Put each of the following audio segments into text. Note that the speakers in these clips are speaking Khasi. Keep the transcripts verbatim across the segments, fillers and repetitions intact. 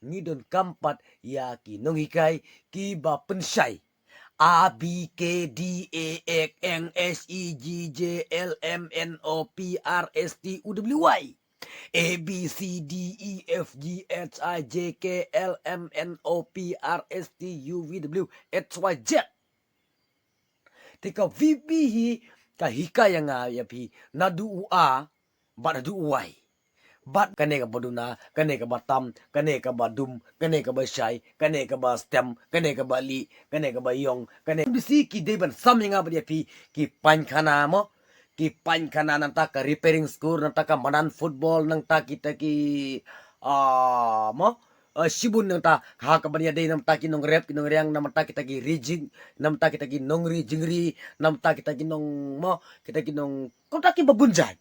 ngi donkam pat ïa ki nonghikai kiba pynshai. A, B, K, D, E, F, G, H, I, J, K, L, M, N, O, P, R, S, T, U, W, Y. A, B, C, D, E, F, G, H, I, J, K, L, M, N, O, P, R, S, T, U, V, W, X, Y, Z. Te ka V P hi ka hikai ïa nga ïa phi naduh u A bad naduh u Y. Bad kane kaba duna, kane kaba tam, kane kaba dum, kane kaba shai, kane kaba stem, kane kaba lieh, kane kaba ïong, kane bisi ki dei ban sam ïa nga bad ïa phi ki painkhana mo. Ki painkhana nangta ka repairing store, nangta ka madan football, nangta kita ki, ah, mo, ah, shibun nangta ha kaba ïadei nangta ki nongrep, ki nongriang, nangta kita ki ri jing, nangta kita ki nongri jingri, nangta kita ki nong mo, kita ki nong, kumta kiba bun jait.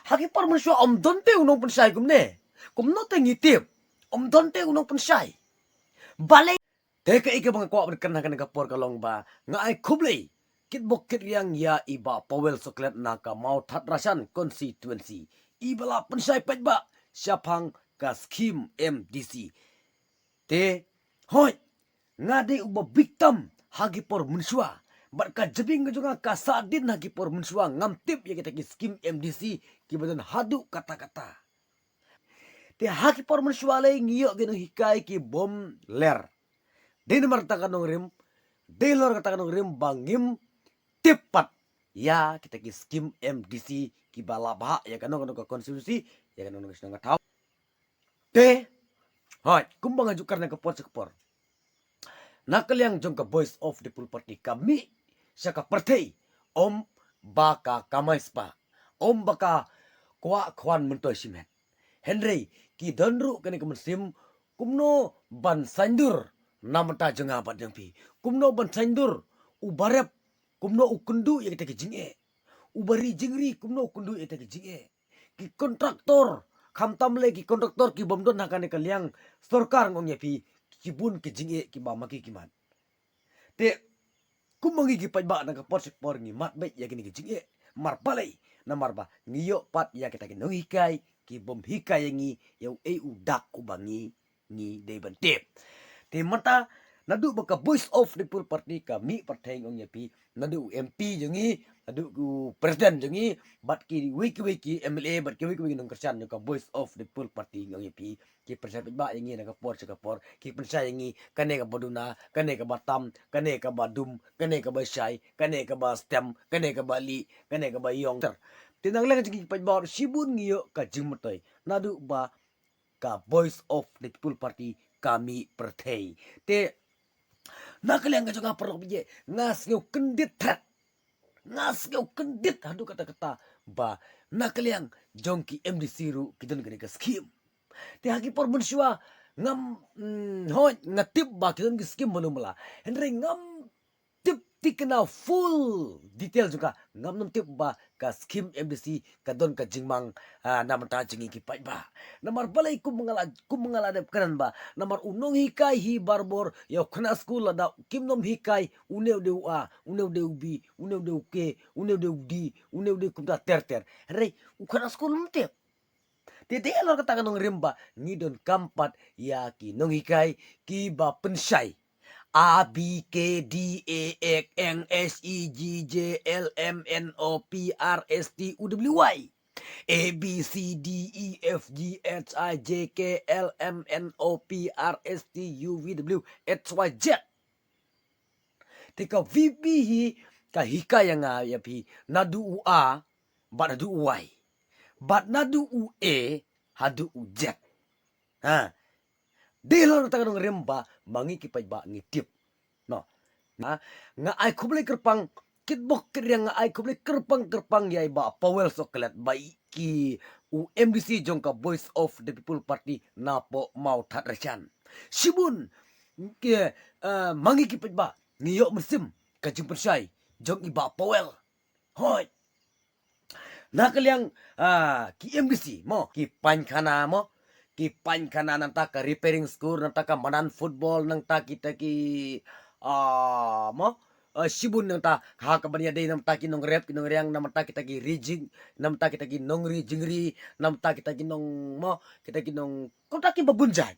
Ha ki por mynshuwa ym don te u nongpynshai kumne. Kumno te ngi tip? Ym don te u nongpynshai. Balei? Te kaei kaba nga kwah ban kren ha kane ka por ka long ba nga ai khublei kitbok kitriang ïa i Bah Powell Sohkhlet na ka Mawthadraishan constituency, iba la pynshai paidbah shaphang ka skhim M D C. Te hooid, nga dei uba biktam ha ki por mynshuwa. Bad ka jabieng ka jong nga ka sahdien ha ki por mynshuwa, ngam tip ïa kita ki skhim M D C kiba don haduh katta katta. Te ha ki por mynshuwa lei ngi ïoh ki nonghikai ki bym ler. Dei namar kata ka nongrim, dei halor kata ka nongrim ba ngim tip pat ïa kita ki skhim M D C kiba la bhah ïa kano kano ka constituency, ïa kano kano ka shnong ka thaw. Te hooid, kumba nga ju kren ha ka por sha ka por, na ka liang jong ka Voice of the People Party ka mih sha ka pyrthei ym ba ka kamai spah, ym ba ka kwah khwan myntoi shimet. Hynrei ki don ruh kane ka mynsiem kumno ban saiñdur na bynta jong nga bad jong phi, kumno ban saiñdur u barep, kumno u kynduh ïa kita ki jingeh, u bari jingri, kumno u kynduh ïa kita ki jingeh. Ki kontraktor, khamtam lei ki kontraktor ki bym don ha kane ka liang sorkar, nga ong ïa phi, ki bun ki jingeh kiba ma ki ki mat. Te kum ma ngi ki paidbah na ka por sha ka por ngi mad beit ïa kine ki jingeh. Namar balei? Namar ba ngi ïoh pat ïa kita ki nonghikai ki bym hikai ïa ngi ïa uei u dak uba ngi ngi dei ban tip. Te mynta naduh ba ka Voice of the People Party ka mih pyrthei, nga ong ïa phi, naduh u M P jong ngi, naduh u president jong ngi, bad kiwei kiwei ki M L A, bad kiwei kiwei ki nongkyrshan jong ka Voice of the People Party, nga ong ïa phi, ki pynshai paidbah ïa ngi na ka por sha ka por, ki pynshai ïa ngi kane kaba duna, kane kaba tam, kane kaba dum, kane kaba shai, kane kaba stem, kane kaba lieh, kane kaba ïong. Te na ka liang jong ngi ki paidbah shibun ngi ïoh ka jingmyntoi naduh ba ka Voice of the People Party ka mih pyrthei. Te na ka liang ka jong nga, paralok baieit, nga sngew kyndit thret. Nga sngew kyndit haduh katta katta ba na ka liang jong ki M D C ruh ki don kane ka skhim. Te ha ki por mynshuwa ngam, mm, hooid, nga tip ba ki don ki skhim mano mala. Hynrei ngam tip thikna full detail jong ka, ngam nym tip ba ka skhim M D C ka don ka jingmang, ah, na bynta jong ngi ki paidbah. Namar balei? Kum nga la, kum nga la dep kren ba namar u nonghikai hi barabor ïa u khynnah skul, lada kim nym hikai, une u dei u A, une u dei u B, une u dei u K, une u dei u D, une u dei kumta ter ter. Hynrei u khynnah skul um tip. Te dei halor kata ka nongrim ba ngi donkam pat ïa ki nonghikai kiba pynshai. A, B, K, D, E, F, G, H, I, J, K, L, M, N, O, P, R, S, T, U, W, Y. A, B, C, D, E, F, G, H, I, J, K, L, M, N, O, P, R, S, T, U, V, W, X, Y, Z. Te ka V P hi ka hikai ïa nga ïa phi naduh u A bad naduh u Y, bad naduh u A haduh u Z. Ha. Dei halor kata ka nongrim ba ma ngi ki paidbah ngi tip. No. Na, nga ai khublei kyrpang, kitbok kitriang, nga ai khublei kyrpang kyrpang ïa i Bah Powell Sohkhlet ba i ki u M D C jong ka Voice of the People Party napoh Mawthadraishan. Shibun ki, eh, ma ngi ki paidbah ngi ïoh mynsiem ka jingpynshai jong i Bah Powell. Hooid. Na ka liang, ah, ki M D C mo, ki painkhana mo, ki painkhana, nangta ka repairing store, nangta ka madan football, nangta kita ki, ah, mo, ah, shibun nangta ha kaba ïadei nangta ki nongrep, ki nongriang, nangta kita ki ri jing, nangta kita ki nongri jingri, nangta kita ki nong mo, kita ki nong, kumta kiba bun jait.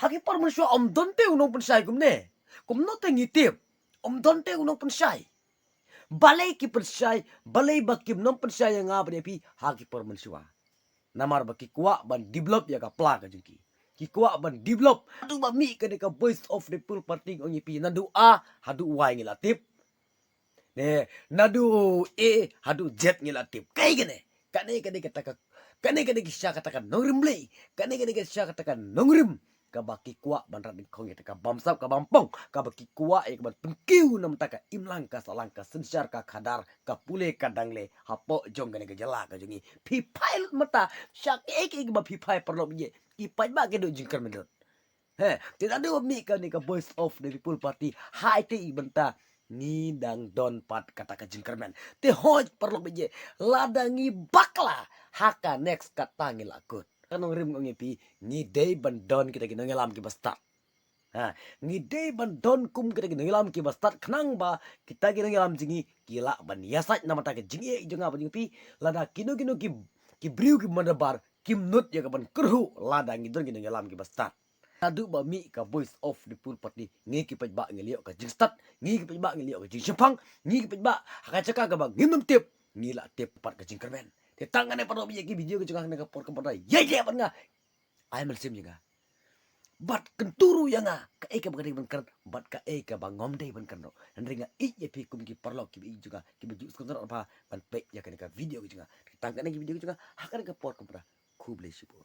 Ha ki por mynshuwa ym don te u nongpynshai kumne. Kumno te ngi tip? Ym don te u nongpynshai. Balei ki pynshai, balei ba kim nongpynshai ïa nga bad ïa phi ha ki por mynshuwa. Namar ba ki kwah ban develop ïa ka pla ka jong ki. Ki kwah ban develop. Haduh ba mih kane ka Voice of the People Party ong ïa phi naduh A haduh Y ngi la tip. Ne, naduh A haduh Z ngi la tip. Kaei kane? Kane kane kata ka, kane kane ki sha kata ka nongrim lei. Kane kane ki sha kata ka nongrim. Kaba ki kwah ban rat nyngkong ïa kata ka bamsap ka bampong. Kaba ki kwah ïa ka ban pynkiew na bynta ka imlang ka sahlang ka synshar ka khadar ka pule ka dangle hapoh jong kane ka jylla ka jong ngi. Phi phai lut mynta sha kaei kaei kaba phi phai paralok bad ïeit. Ki paidbah ki duh jingkyrmen lut. He, te naduh ba mih kane ka Voice of the People Party, ha ite i bynta ngi dang don pat kata ka jingkyrmen. Te hooid paralok bad ïeit, lada ngi bakla ha ka next kata ngi la kut. Ka nongrim ong ïa phi, ngi dei ban don kita ki nongïalam kiba stad. Ha, ngi dei ban don kum kita ki nongïalam kiba stad khnang ba kita ki nongïalam jong ngi ki lah ban ïasaid na bynta ka jingïeit jong nga bad jong phi. Lada kino kino ki, ki briew kiba madabar kim nud ïa ka ban kyrhuh lada ngi don ki nongïalam kiba stad. Naduh ba mih ka Voice of the People Party, ngi ki paidbah ngi la ïoh ka jingstad, ngi ki paidbah ngi la ïoh ka jingshemphang, ngi ki paidbah ha ka jaka kaba ngim tip, ngi la tip pat ka jingkyrmen. Te tang kane paralok bad ïeit, ki video ka jong nga ha kane ka por ka por da ïaid ïa bad nga. Ai mynsiem ïa nga. Bad kyntu ruh ïa nga kaei kaba ka dei ban kren bad kaei kaba ngam dei ban kren ruh. Hynrei nga ïeit ïa phi kum ki paralok kiba ïeit jong nga, kiba ju sngewtynnat ban peit ïa kane ka video ka jong nga. Te tang kane ki video ka jong nga ha kane ka por ka por da. Khublei shibun.